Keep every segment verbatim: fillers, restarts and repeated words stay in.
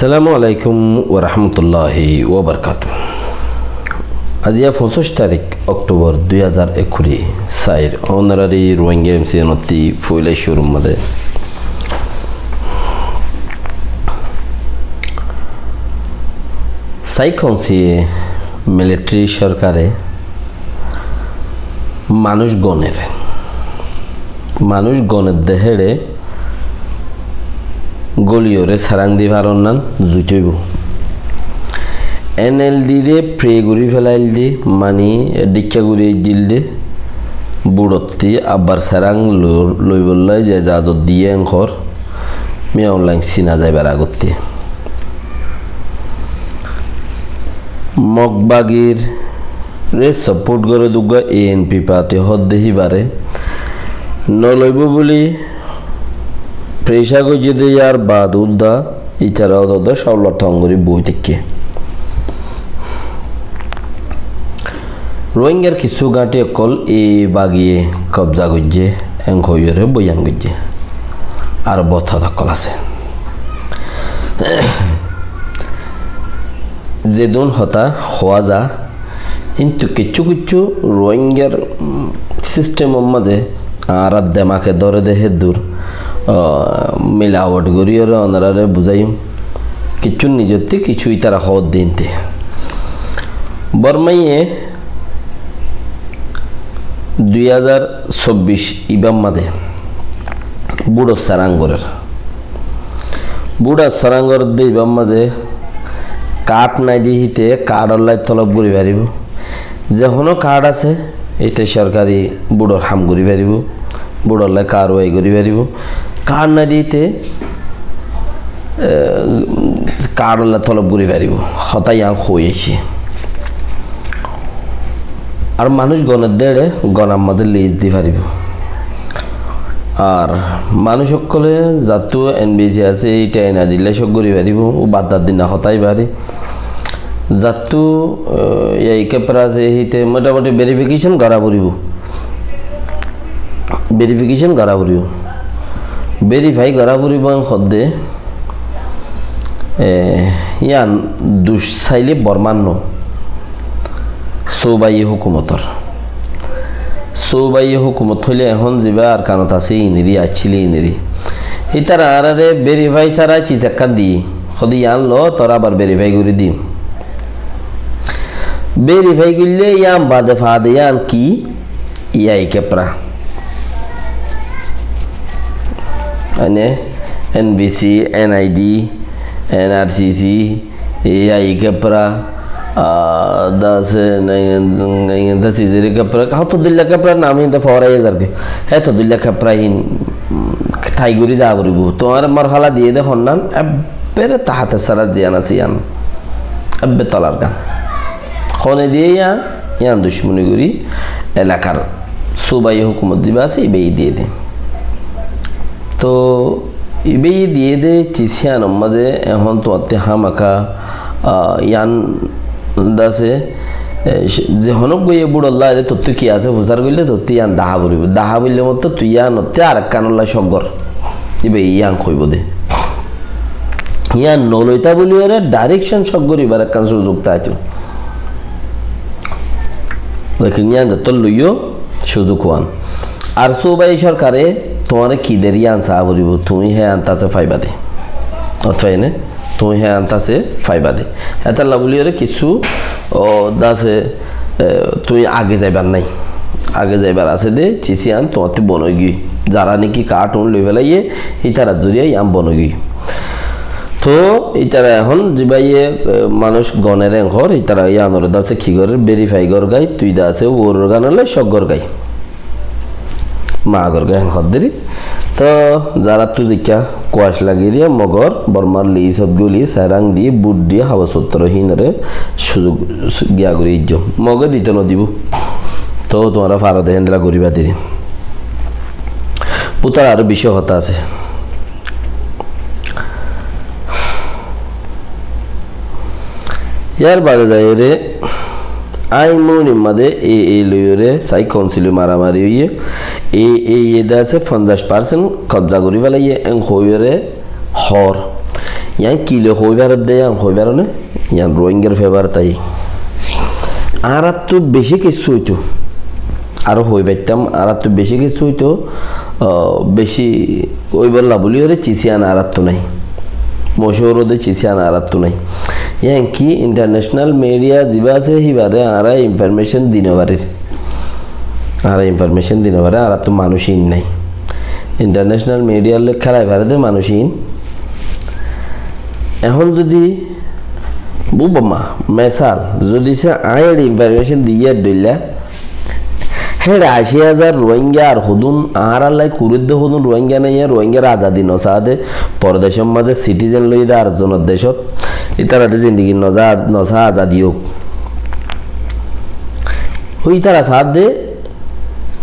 Assalamu alaikum warahmatulláhi wabarakátuhu. Aijja foñsíc tarík Oktobor dui házar ekkuri sair, ónorari Rohingya M C N ottí foila cúrur mazé Sai Kaunsiye militari sorkare manúic goner, manúic goner de héçe góliyóre serang di faronnan zuit óibo. N L D re free gorí felail de, mani dhíkka gorí aijjíl de, búçottí abbar serang lo-, loibolla ze ejazot diye enkor, Min Aung Hlaing sina zaibar agottí. Mog bagiré support goré de uggwá A N P party hoó de híbare no loibo buli pressure goijjé de, yar baade uddá ítara ódde ódde cólla thong gorí boi táikke. Rohingyar kissú gáñthi ókkol ei bagiye kobza goijjé, en hoiyóre boyan goijjé. Ar bout hotá ókkol asé. Zedún hotá hoó za, kintu kiccú kiccú Rohingyar, mm, system or mazé añárar demake dóre de héddur, ah, milawot goríyore onoráre buzáiyum. Kiccú nizottí kiccú ítara hoódde ínte. Bormaye dui házar sobbic ibár mazé búçor serang gorér. Búçor serang gorér de ibár mazé kard nai de híte kard olla tolob gorí faribó. Ze honó kard asé, íte sorkari búçor ham gorí faribó, búçolla karwai gorí faribó. Kard nai de híte, eh, kard olla tolob gorí faribó. Hotá yián hoi aiccé. Ar manúic goner de héçe gonar mazé lis di faribó. Ar manúic ókkolé zattú N V C asé, íte ena dilla cók gorí faribó, ó baddar dinna hotá ibare. Zattú, eh, yai kepra asé, híte motamoti verification gorá foribó. Verification gorá foribó. Verify gorá foribó en hoódde, eh, yián duc sailé Bormar no, sóubayi hókumotor. Sóubayi hókumot hoilé ehón zibá Arkanot asé, iniri accíl iniri. Ítara añáráre verify sára cis ekkán diyé. Hoóde yián lo, tor abar verify gorí dim. Verify goillé yián baade faade yián ki? Yai kepra. Mane N V C, N I D, N R C C, yai kepra, ah, das, ne, ne, das izere kepra, hoto dilla kepra nam hín de forai zarge. Heto dilla kepra hín, mm, thai gorí za foribó. Tuáñre morhala diyé de honnan, ebbere tahate sarar ziyan asé yián. Ebbe tolar gan. Hone diyé yián, yián ducmoni gorí elakar sóubayi hókumot zibá asé, ibáye diyé de. Toh, ibáye diyé de, cis yiánor mazé ehón tuáñtte hámaka, ah, yián dase, eh, ze honó goiye búçolla aile tottú ki asé fusár goille tottú yián dahá foribó. Dahá foille mottor tui yiánottí arekkánolla cók gor. Ibáye yián hoibó de. Yián no loitá buliyóre direction cók goríbar ekkán suzuk táito. Lekin yián zettót loiyó suzuk uán. Ar sóubayi sorkare tuáñre ki der yián saá foribó, tuñí hé antase faiba de. Ot faiyé né? Tuñí hé antase faiba de. Hétolla buliyóre kissú, ó, dase, e, tuñí age zaibar nái. Age zaibar asé de, cis yián tuáñttí bon óigiyoi. Zara niki kard un loi felaiyé, ítarar zoriya yián bon óigiyoi. Toh, ítara ehón zibáye, e, manúic goner enkor, ítara yiánore dase ki gorer, verify gor gái, tui dase uoror ganolla cók gor gái. Magor gái enkor deri. Toh, zarattú zikká kuac lagi diya, Mogor, Bormar lisot guli, serang di, bút di, hagos fottoro hínore, suzuk, su-, giya gori ijjo. Moge dito no dibo. Toh, tuáñra faro de héndilla goriba deri. Bútore aró beci hotá asé. Yar baade zaiyóre, Ain Mounir mazé A A loiyóre Sai Kaunsilor maramari óiye, A A ye de asé fonzaic percent kobza gorí felaiyé, en hoiyóre hoór. Yián ki loi hoói faredde, yián hoói faronné? Yián Ruáingar febar tai. Añárattú bicí kessú óito. Aró hoói faittám, añárattú bicí kessú óito, ah, bicí óibolla buli óre cis yián añárattú nái. Mochúr óde cis yián añárattú nái. Yián ki international media zibá asé híbare añára information di nofarir. Añára information di nofarir, añárattú manúic iín nái. International media loi kélai farede manúic iín. Ehón zodi bubama, mesal, zodi se aññí eçe information diyé dhoilla, héçe ací házar Ruáinga ar hodún añárallai kurédde hodún Ruáinga naiye, Ruáingar azadi nosaáde, pordecór mazé citizen loiyé de ar zonor decót, ítarade zindigi nosa, nosa azadi óuk. Ói ítara saáde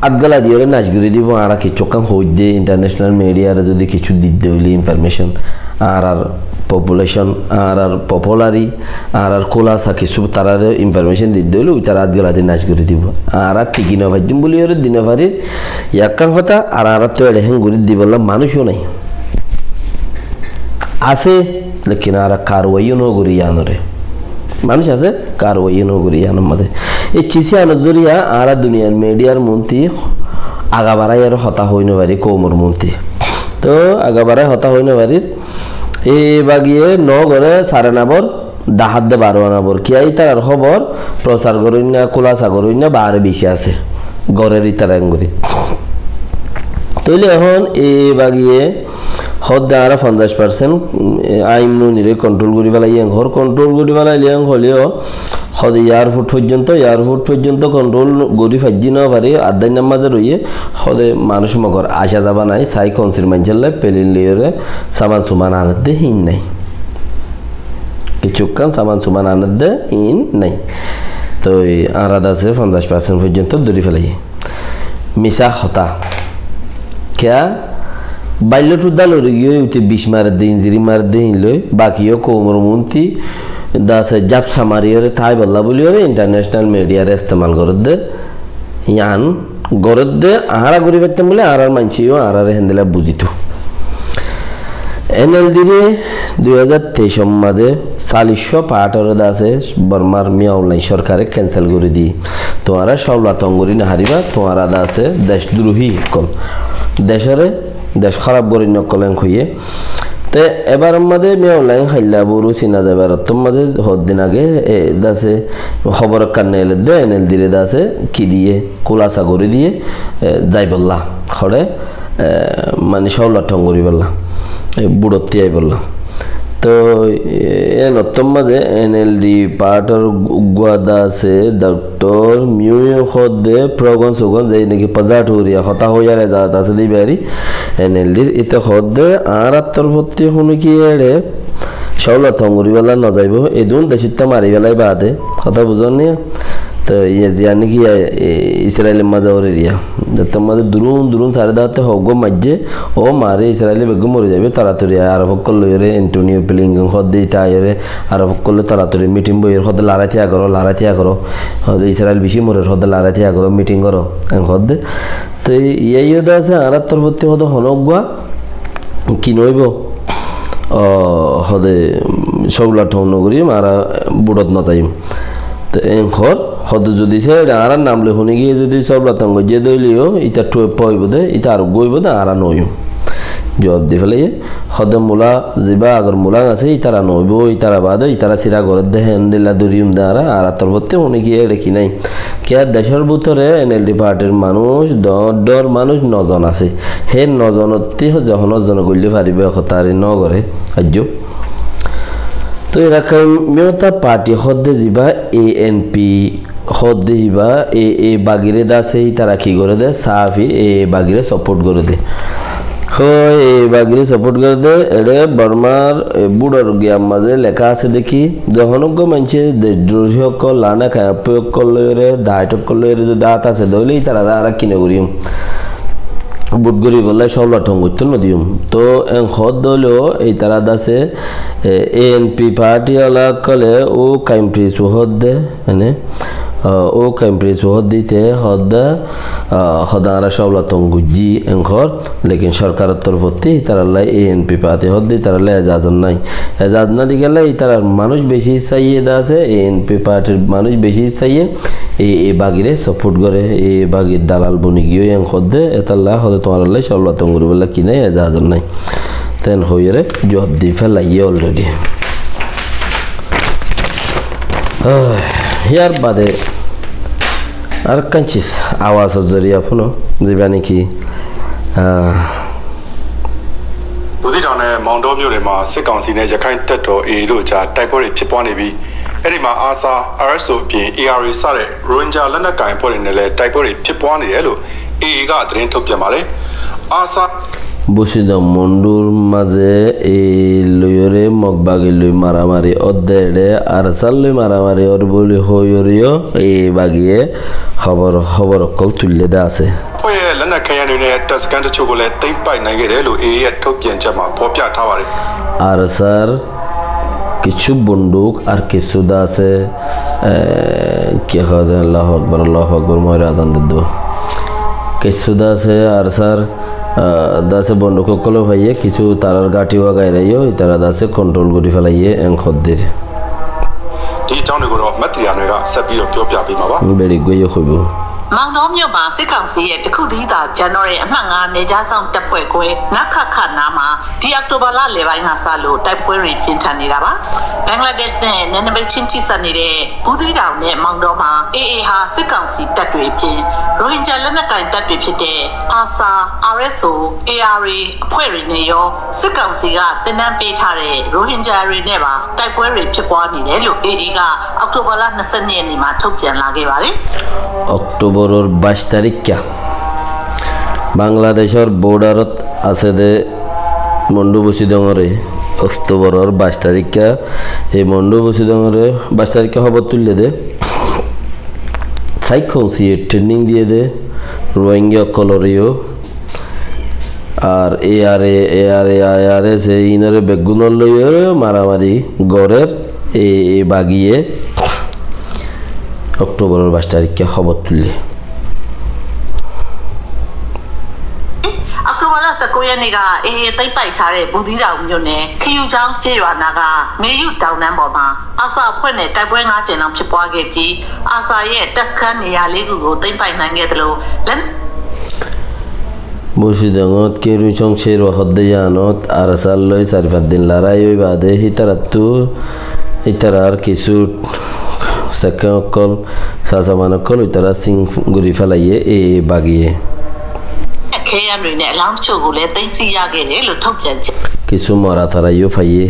át gola diyóre nac gorí dibo, añára kiccúkkán hoóidde, international mediare zodi kiccú didde óile information, añárar population, añárar popularity, añárar kúlasa kiccú tarare information didde óile, ítara át gola di nac gorí dibo. Añára tiki nofaijjum buli óre di nofarir, yakkán hotá, ar añárattú eçe hén gorí dibolla manúicó nái. Asé, lekin añára karwaiyó nógorí yiánore. Manúic asé, karwaiyó nógorí yiánor mazé. Ei cis yiánor zoriya añára duniyar mediar muúnti aga baráiyore hotá hoói nofarir, koumor muúnti. Toóu aga baráiye hotá hoói nofarir. E bagiye noó goré sare nabor, dahádde baró nabor. Kiyá ítarar hóbor prosar goróinna, kúlasa goróinna baáre bicí asé. Gorér ítara engorí. Tóile ehón e bagiye hoódde añára fonzaic percent, e, aim nunire kontrol gorí félaiyé, hór kontrol gorí félaiyé, hoileyó hoóde airport foijjonto, airport foijjonto kontrol gorí faijjí nofarí, addáinnar mazé roiyé, hoóde manúic mogor acá zaba nái, sai kounsir maincólla pelin loiyóre saman suman anedde híin nái. Kiccúkkán saman suman anedde híin nái. Toi añára dase fonzaic percent foijjonto dóri félaiyé. Misá hotá. Kiyá? Baillóttu dál uri giyói uite bic maredde, inziri maredde híin loi, bakiyó koumor muúnti dase jápsa mariyóre táibolla buliyóre international mediare estemal gorédde. Yián gorédde añára gorí faittám buli añárar maincé yó añárare héndilla buzitó. N L D re dui házar teicor mazé salliccúa paáthoré dase Bormar Min Aung Hlaing sorkare kensel gorí diyé. Tuáñra cóbla tong gorí nofaribá, tuáñra dase decdurúhi ókkol. Decóre, dec hóraf goróinna ókkol en hoiyé. Te ebaror mazé Min Aung Hlaing hailla bóru Sina zaibar ottór mazé hoddin age, e, dase hóbor ekkán neeledde, N L D re dase ki diyé, kúlasa gorí diyé, e, zaibolla. Hoçé, e, mani cóbla tong goríbolla. E, buçot tíyaibolla. Toi, e, en ottór mazé N L D paáthor uggúa dase, Doctor Min Aung hoódde progon sogon, ze niki pazar thuriya hotá hoiyar ezazot asé de ibári, N L D r ite hoódde añárar torfótti honó ki eçe cóbla tong goríbolla nozaibó, edún decótta mari félai baade, hotá buzón ni? Toi iye ziyán niki, e, Israilor mazé óre eriya. Zettór mazé durún durún sare daátte hoggúa maijjé, ó mare Israile beggún mori zaibó, toratori Arob ókkol loiyóre, Antonio Blinken hoódde ite aiyóre, Arob ókkol loi toratori mitin boiyóre hoódde larái tiya goró, larái tiya goró. Hoódde Israil bicí morer hoódde larái tiya goró, mitin goró, en hoódde. Te iyó de asé añárar torfótti hoódde honó uggúa ki noóibo? Ó, hoódde cóbla tong nogorí, añára buçot nozaiyum. Te en hoór, hoódde zodi se eçe añárar nam loi honé giyé zodi cóbla tong goijjé de óileyó, ita thueppa óibo de, ita ar uggúa óibo de, añára noóiyum. Zuab di félaiyé, hoódde mula, zibá agor mula asé, itara noóibo, itara baade, itara sira gorédde, héndilla duriyum de añára, añárar torfótti honé giyé eçe ki nái. Kiyá decór bútore N L D partir manúic, dhoóñr dhoóñr manúic nozon asé. Hé nozonottí ze honó zone goillé faribó, e hotá ar nogoré, aijjó. Toi Rakhine Myotta parti hoódde zibá A N P hoódde hibá, e, e bagiré dase ítara ki goré de, sáfi e bagiré support goré de. Hó, e bagiré support goré de, eçé Bormar, e, búçor giyan mazé leká asé de ki, ze honó uggúa maincé decdurúhi ókkol, lana kayappói ókkol loiyóre, dait ókkol loiyóre zodi át asé de óile ítarare añára ki nogoríyum? Bút goríbolla cóbla tong goittó nodiyum. Toi en hoódde óileyó ítara dase, e, A N P parti ola ókkole U Khaim Prince hoódde, ene, Ah, ó kaim pres hoódde íte hoódde, ah, hoódde añára cóbla tong goijjí en hoór, lekin sorkaror torfótti ítarallá, A N P party hoódde ítarallá ezazot nái. Ezazot nái dikkálla ítarar manúic beci saiyé de asé, A N P partyr manúic beci saiyé, e, e bagire support goré, e bagir dalal boni giyói en hoódde, étalla hoódde tuáñrallá cóbla tong goríbolla ki nái, ezazot nái. Ten hoiyóre juab di félaiyé already. Ah, yar bade arekkán cis awazor zoriya fúno, ziba niki, ah, ဘူးသီးတောင်နဲ့ မောင်တောမြို့နယ်မှာ စစ်ကောင်စီနဲ့ ရခိုင်တပ်တော် A A တို့ကြား တိုက်ပွဲတွေဖြစ်ပွားနေပြီး အဲဒီမှာ ARSA, R S O အပြင် A R A စတဲ့ ရိုဟင်ဂျာလက်နက်ကိုင်အဖွဲ့တွေနဲ့လည်း တိုက်ပွဲတွေဖြစ်ပွားနေတယ်လို့ A A က သတင်းထုတ်ပြန်ပါတယ်။ ARSA Busidong Mondur mazé e loiyóre Mog bagi loi maramari ódde eçé ARSA loi maramari ór buli hoiyóre yó e bagiye hóbor, hóbor ókkol tuillé de asé. အဖွဲ့ရဲ့လက်နက်ခဲယမ်းတွေနဲ့ တပ်စခန်းတချို့ကိုလည်း သိမ်းပိုက်နိုင်ခဲ့တယ်လို့ A A ရဲ့ ထုတ်ပြန်ချက်မှာ ဖော်ပြထားပါတယ်။ ARSA r kissú bonduk ar kissú de asé, e, ki hoó de, Allahu Akbar, Allahu Akbar, moór azan deddo. Kissú de asé ARSA r, e, de asé bonduk ókkol faiyé, kissú tarár gáñthi wagairá yó ítara de asé control gorí félaiyé en hoódde. ဒီအကြောင်းတွေကိုတော့ မတ်သီယာနွယ်က ဆက်ပြီးတော့ ပြောပြပေးမှာပါ။ Beri goi yó hoibo. မောင်တောမြို့မှာ စစ်ကောင်စီရဲ့ တစ်ခုတည်းသာကျန်တော့တဲ့ အမှတ်ငါး နယ်ခြားစောင့်တပ်ဖွဲ့ခွဲ နခခ နားမှာ ဒီအောက်တိုဘာလလယ်ပိုင်းကစလို့ တိုက်ပွဲတွေပြင်းထန်နေတာပါ။ ဘင်္ဂလားဒေ့ရှ်နဲ့ နယ်နိမိတ်ချင်းထိစပ်နေတဲ့ ဘူးသီးတောင်နဲ့ မောင်တောမှာ A A ဟာ စစ်ကောင်စီတပ်တွေအပြင် ရိုဟင်ဂျာလက်နက်ကိုင်တပ်တွေဖြစ်တဲ့ ARSA, R S O, A R A အဖွဲ့တွေနဲ့ရော စစ်ကောင်စီက သင်တန်းပေးထားတဲ့ ရိုဟင်ဂျာတွေနဲ့ပါ တိုက်ပွဲတွေဖြစ်ပွားနေတယ်လို့ A A က အောက်တိုဘာလ နှစ်ဆယ့်နှစ်ရက်နေ့မှာ ထုတ်ပြန်လာခဲ့ပါတယ်။ Oktoboror baic tarikka Bangladecór bordarot asé de Mondu Busidongore, Oktoboror baic tarikka, e Mondu Busidongore baic tarikka hóbor tuillé de, saikkonsiye training diyé de, Rohingya ókkolore yó, ar A R A, A R A, I R S, e inore beggúnor loi yó maramari gorér, e, e bagiye Oktoboror baic tarikka hóbor tuillé. အောက်တိုဘာလ ဆယ့်ကိုးရက်နေ့က A A သိမ်းပိုက်ထားတဲ့ ဘူးသီးတောင်မြို့နယ် ခယူချောင်းကျေးရွာနားက မေယုတောင်တန်းပေါ်မှာ ARSA အဖွဲ့နဲ့ တိုက်ပွဲငါးကြိမ်လောက်ဖြစ်ပွားခဲ့ပြီး ARSA ရဲ့ တပ်စခန်းနေရာလေးခုကို သိမ်းပိုက်နိုင်ခဲ့သလို လက် Busidongot Keruchong Sherwa hoddé yanot ARSA loi sari fañs din larai ói bade hítarattú, hítarar kissú sekkén ókkol, sasaman ókkol, ítara síng gorí félaiyé e bagiye. ခဲယမ်းတွေနဲ့ အလောင်းတချို့ကိုလည်း သိမ်းဆည်းရခဲ့တယ်လို့ ထုတ်ပြန်ချက် Kissú mora tara yó faiyé.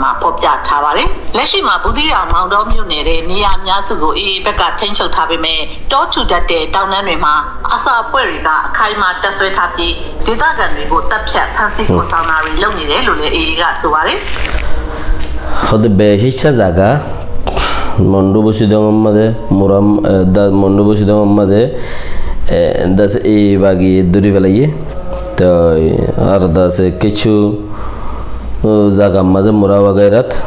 မှာ ဖော်ပြထားပါတယ်။ လက်ရှိမှာ ဘူးသီးတောင် မောင်တောမြို့နယ်ထဲ နေရာအများစုကို A A ဘက်က ထိန်းချုပ်ထားပေမဲ့ တောထူထပ်တဲ့ တောင်တန်းတွေမှာ ARSA အဖွဲ့တွေက အခိုင်အမာ တပ်စွဲထားပြီး ဒေသခံတွေကို သတ်ဖြတ်၊ ဖမ်းဆီး ခေါ်ဆောင်တာတွေ လုပ်နေတယ်လို့လည်း A A က ဆိုပါတယ်။ Hóde beci híssa zaga, Mondu Busidongor mazé, Muram, e, da, Mondu Busidongor mazé, e, dase e bagiye dóri félaiyé. Toi ar dase kissú, e, zagar mazé mura wagairat,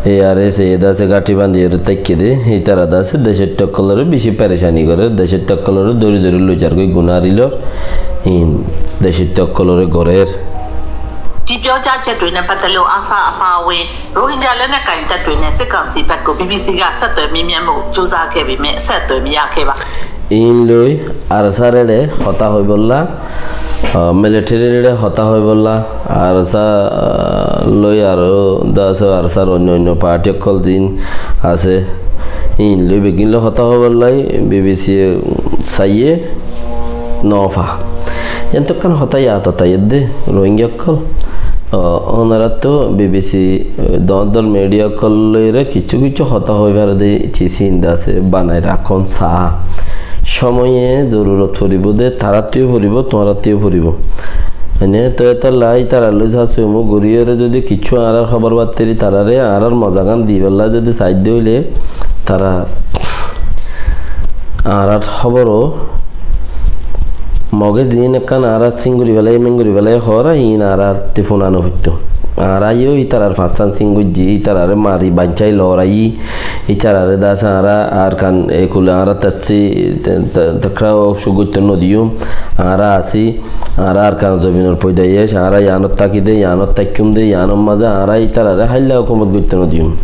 e, ar ese dase gáñthi bandiyóre táikke de, ítara dase decóitta ókkolore beci perecani gorér, decóitta ókkolore dóri dóri loi zargói gunári lor, in decóitta ókkolore gorér. ဒီပြောကြားချက်တွေနဲ့ပတ်သက်လို့ ARSA အပါအဝင် ရိုဟင်ဂျာလက်နက်ကိုင်တပ်တွေနဲ့ စစ်ကောင်စီဘက်ကို B B C က ဆက်သွယ်မေးမြန်းဖို့ ကြိုးစားခဲ့ပေမဲ့ အဆက်အသွယ်မရခဲ့ပါဘူး။ Iín loi ARSA r eçe hotá hoibólla, ah, military r eçe hotá hoibólla, ARSA, ah, loi aró de asé, ARSA r oinno oinno party ókkol ziín asé, iín loi beggín loi hotá hoibólla B B C ye saiyé no fa. Yíantu ekkán hotá yad ot aiyér de, Rohingya ókkol. O, onorattú B B C, e, doóñr doóñr media ókkol loiyóre kissú kissú hotá hoi fare de, cis inda asé, banai rakón saá. Cómoye zorurot foribó de, tarattú yó foribó, tuáñrattú yó foribó. Ene, toi étalla ítara loi sá sumu goríyore zodi kissú añárar hóbor batteri tarare añárar mozagán dibálla zodi saidde óile, tara añárar hóbor o Moge ziín ekkán añára síng gorí félai, emín gorí félai hoór, iín añára ttí fúna no foittó. Añára yó ítarar fañsán sin goijjí, ítararé mari bañcái loraiyí, ítararé de asé añára Arkan ekule añára tassi te-, te-, tekra ósuk goittó nodiyum, añára así, añára Arkan zobinor foidaiyac, añára yiánot táki de, yiánot táikkum de, yiánor mazé añára ítararé háilla hókumot goittó nodiyum.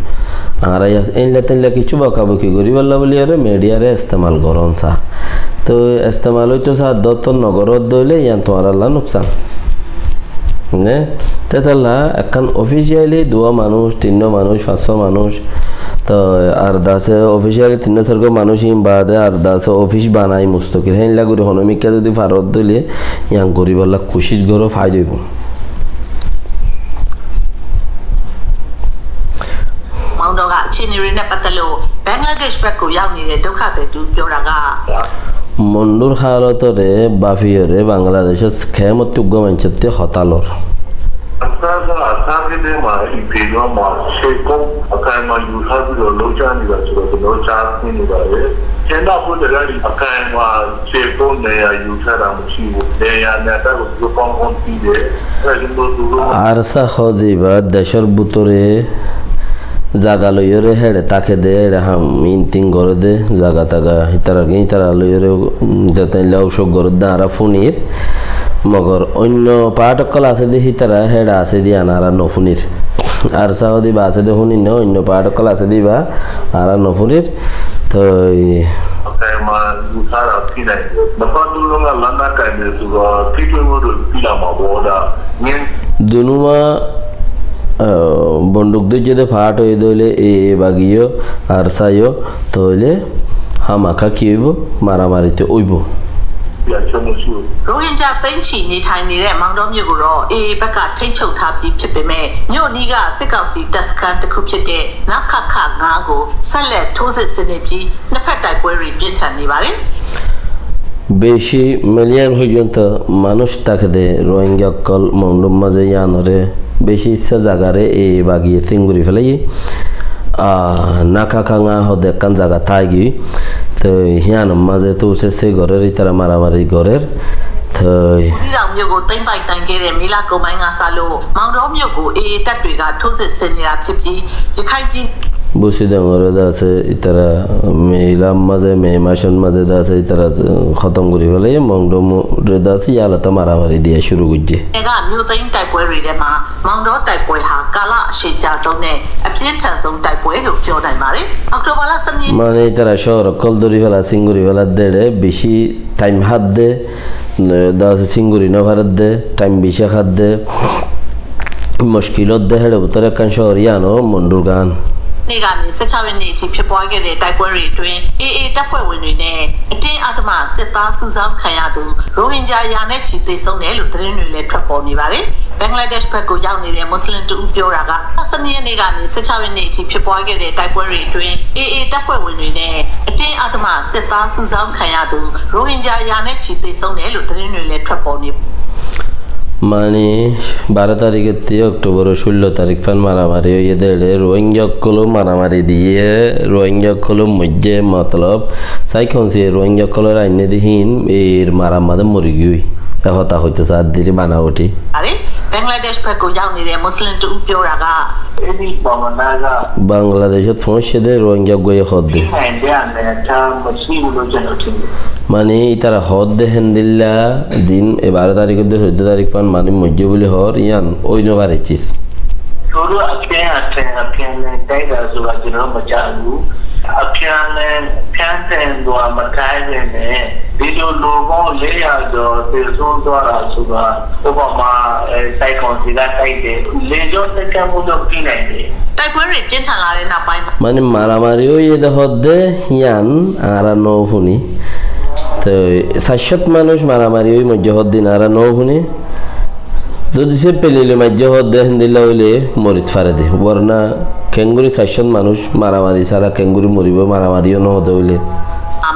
Añára yas-, éilla téilla kiccú bokaboki goríbolla buli ore midiyare estemal gorón sa. Toi estemal óito sa, dóttor nogoródde óile yián tuáñralla nuksan. Ne? Tetalla ekkán officially duwá manúic, tinnúa manúic, fañssúa manúic, toi ar de asé officially tinnúa sairgúa manúic, ín baade ar de asé office banai mustokil. Héinla gorí honó mikká zodi faródde óile yián goríbolla kucíc goró, faida óibo. Maundó ga cíni ri ne patalo, Bangladesh bek ko yau ni re dukha de du pyora ga. Mondhur hálotore báfiyore Bangladecót kemot uggúa maincótte hotá lor. Asása, asása de ma, ipedua ma, seko, akai ma, yusa bi lo, lo cha ni ba, sura de lo cha ni ba re. Kenda bu de ga, akai ma, seko ne ya, yusa ra, musibo, ne ya, ne ta, lo, lo, kon, kon, ti de. Arsa hoó de ibá decór bútore zaga loiyóre héçe táke de, héçe ham intin goré de, zaga taga hítara, hítara loiyóre, um, ítara tailla usuk goré de añára fúnir. Mogor oinno paáth ókkol asé de hítara héçe asé de yián añára nofúnir. Arsa hoó de ibá asé de fúnir no, oinno paáth ókkol asé de ibá añára nofúnir. Toi dunúa, ah, bonduk dóijje de faáth óiye de óile e, e bagiyó, Arsayó, tóile hámaka ki óibo? Maramari te óibo. ရိုဟင်ဂျာ သိန်းချီ နေထိုင်နေတဲ့ မောင်တောမြို့ကိုတော့ အေအေဘက်က ထိန်းချုပ်ထားပြီး ဖြစ်ပေမဲ့ မြို့အနီးက စစ်ကောင်စီ တပ်စခန်းတစ်ခုဖြစ်တဲ့ နခခ ငါး ကို ဆက်လက် ထိုးစစ်ဆင်နေပြီး နှစ်ဖက် တိုက်ပွဲတွေ ပြင်းထန်နေပါတယ်။ Beci miliyan foijjonto manúic táke de Rohingya ókkol Mondhur mazé, yíanore beci issá zagare e bagiye sin gorí félaiye. Ah, Nakakanga hoó de ekkán zaga táigiyói. Toi híyanor mazé tóu sessé gorér, ítara maramari gorér. Toi ဘူးသီးတောင်မြို့ကို သိမ်းပိုက်နိုင်ခဲ့တဲ့ မေလကုန်ပိုင်းကစလို့ မောင်တောမြို့ကို အေအေတပ်တွေက ထိုးစစ်ဆင်နေတာဖြစ်ပြီး ရခိုင်ပြည် Busidongor de asé, ítara mei lar mazé, mei macór mazé de asé, ítara, eh, hótom gorí félaiye, Mongdom re de asé, yíanottú maramari diya cúru goijjé. က မြို့သိမ်းတိုက်ပွဲတွေထဲမှာ မောင်တောတိုက်ပွဲဟာ ကာလအရှည်ကြာဆုံးနဲ့ အပြင်းထန်ဆုံး တိုက်ပွဲလို့ ပြောနိုင်ပါတယ်။ အောက်တိုဘာလ ဆယ့်နှစ် Mane ítara cóor ókkol dóri féla, sin gorí féla de re beci thaim hádde, eh, de asé sin gorí nofaredde, thaim beci hádde. Mockil ódde héçe bútore ekkán cóor yían ó Mondhur gán. နေ့ကနေ ဆယ့်ခြောက်ရက်နေ့အထိ ဖြစ်ပွားခဲ့တဲ့ တိုက်ပွဲတွေအတွင်း အေအေတပ်ဖွဲ့ဝင်တွေနဲ့ အတင်းအဓမ္မ စစ်သားစုဆောင်းခံရသူ ရိုဟင်ဂျာ ရာနဲ့ချီ သေဆုံးတယ်လို့ သတင်းတွေလည်း ထွက်ပေါ်နေပါတယ်။ ဘင်္ဂလားဒေ့ရှ်ဘက်ကို ရောက်နေတဲ့ မွတ်စလင်တဦး ပြောတာက ဆယ့်နှစ်ရက်နေ့ကနေ ဆယ့်ခြောက်ရက်နေ့အထိ ဖြစ်ပွားခဲ့တဲ့ တိုက်ပွဲတွေအတွင်း အေအေတပ်ဖွဲ့ဝင်တွေနဲ့ အတင်းအဓမ္မ စစ်သားစုဆောင်းခံရသူ ရိုဟင်ဂျာ ရာနဲ့ချီ သေဆုံးတယ်လို့ သတင်းတွေလည်း ထွက်ပေါ်နေ Mane, baró tarik ottú Okthobor or cúllo tarik fán maramari óiye de re, Rohingya ókkolór maramari diye, Rohingya ókkolór moijjé, motolob, Saikonsiye Rohingya ókkolóre ainné de hín, er marar mazé mori giyói. E hotá hoitó saádde re bana uthí. ပါတယ်။ ဘင်္ဂလားဒေ့ရှ်ဘက်ကို ရောက်နေတဲ့ မွတ်စလင်တဦး ပြောတာက Bangladecót foóñiccé de Rohingya uggúaye hoódde. Mane ítara hoódde héndilla zin e baró tarik ottú soiddó tarik fán manúic moijjé buli hoór, yían ói nofaré cis. သူတို့ အတင်းအဓမ္မ ပြန်လည် တိုက်တာဆိုတာ ကျွန်တော်တို့ မကြားဘူး။ အပြန်လည် ပြန်လည် ဟိုဟာ မထိုင်ဘဲနဲ့ ဒီလို လူပေါင်း လေးရာကျော် သေဆုံးသွားတာဆိုတာ ဥပမာ အဲ စစ်ကောင်စီက တိုက်တယ်။ လေကြောင်း တိုက်ခိုက်မှုတော့ ပြီးနိုင်တယ်။ တိုက်ပွဲတွေ ပြင်းထန်လာတဲ့ နောက်ပိုင်းမှာ Mane maramari óiye de hoódde, yían añára nofúni. Toi sair cót manúic maramari ói moijjé hoódde, yían añára nofúni. Zodi se pelile maijjé hoódde héndilla óile morit fare de. Borna kengóri sair cót manúic maramari sára kengóri moribó, maramari yó nohoóde óile.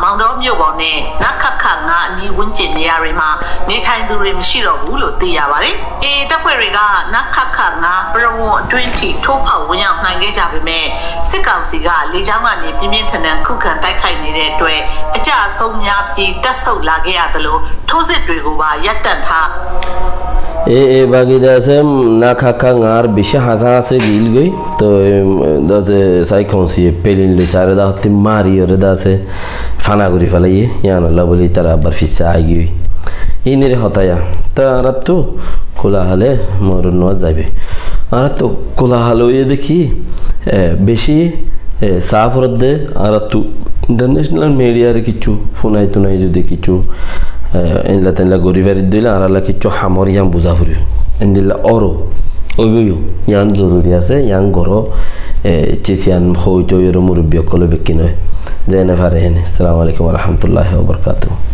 မောင်တောမြို့ပေါ်နဲ့ နခခ ငါး အနီးဝန်းကျင်နေရာတွေမှာ နေထိုင်သူတွေ မရှိတော့ဘူးလို့ သိရပါတယ်။ အေအေတပ်ဖွဲ့တွေက နခခ ငါး ပရဝုဏ်အတွင်းထိ ထိုးဖောက်ဝင်ရောက်နိုင်ခဲ့ကြပေမဲ့ စစ်ကောင်စီက လေကြောင်းကနေ ပြင်းပြင်းထန်ထန် ခုခံတိုက်ခိုက်နေတဲ့အတွက် အကျအဆုံးများပြီး တပ်ဆုတ်လာခဲ့ရသလို ထိုးစစ်တွေကိုပါ ရပ်တန့်ထား E, e bagi de asé, nak hákka ngar beci hañsá hañsé gil goi. Toi, em, de asé, sai konsi e pelin loi sare de hotti mari ore de asé, fana gori félaiye, yián olla buli tara abar fissá ai giyoi. Inire hotá ya. Ta añárattu kula hale morot no zaibe. Añárattu kula hale oiye de ki, e, beci, e, saf oredde, añárattu international media re kiccu funai tunai zodi kiccu, e, enla tenla gori fari dile añáralla kiccu hamor yián buza foribo. Endilla oro oibo yo, yián zoruri asé, yián goro, e, cisiyan hoito oiye ro murubbi okkole bekkin oi. Zene fare hene. Assalamu alaikum wa rahmatullahi wa barakatuhu.